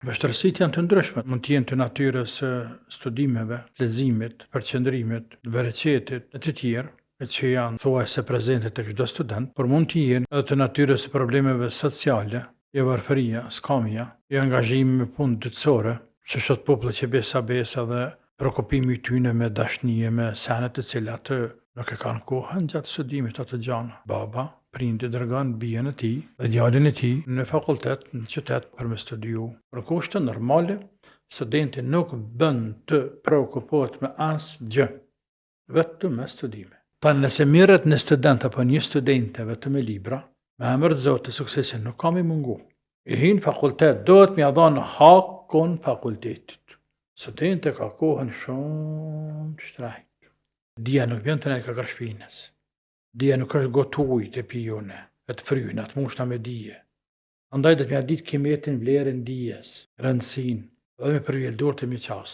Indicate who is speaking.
Speaker 1: Vështirësitë janë të ndryshme, mund të jenë të natyrës së studimeve, leximit, përqendrimit, bereqetit e të tjerë, e që janë thuajse prezente tek çdo student, por mund të jenë edhe të natyrës së problemeve sociale, jo varfëria, skamja, jo angazhimi me punë dytësore, që thotë populli që besa besa dhe preokupimi i tyne me dashni e me sene të cilat nuk e kanë kohën gjatë studimit atë gjana. Baba, prindi dërgon bijën e tij dhe djalin e tij në fakultet në qytet për me studiu. Për kushte normale, studenti nuk bën të preokupohet me asgjë, vetëm me studime. Tani nëse mirret një student apo një studente vetëm me libra, me emër të Zotit suksesi nuk ka me mungu. I hin fakultet, duhet me ia dhanë hakun fakultetit. Studenti ka kohën shumë të shtrejtë. Dija nuk vjen të nejtë ka shpinës. Dija nuk është gotë ujë të pi une, e të fryna, të mushna me dije. Andaj do të m'ja ditë kimetin vlerën dijes, rëndësinë, dhe me përvjel dorë të mi qasë.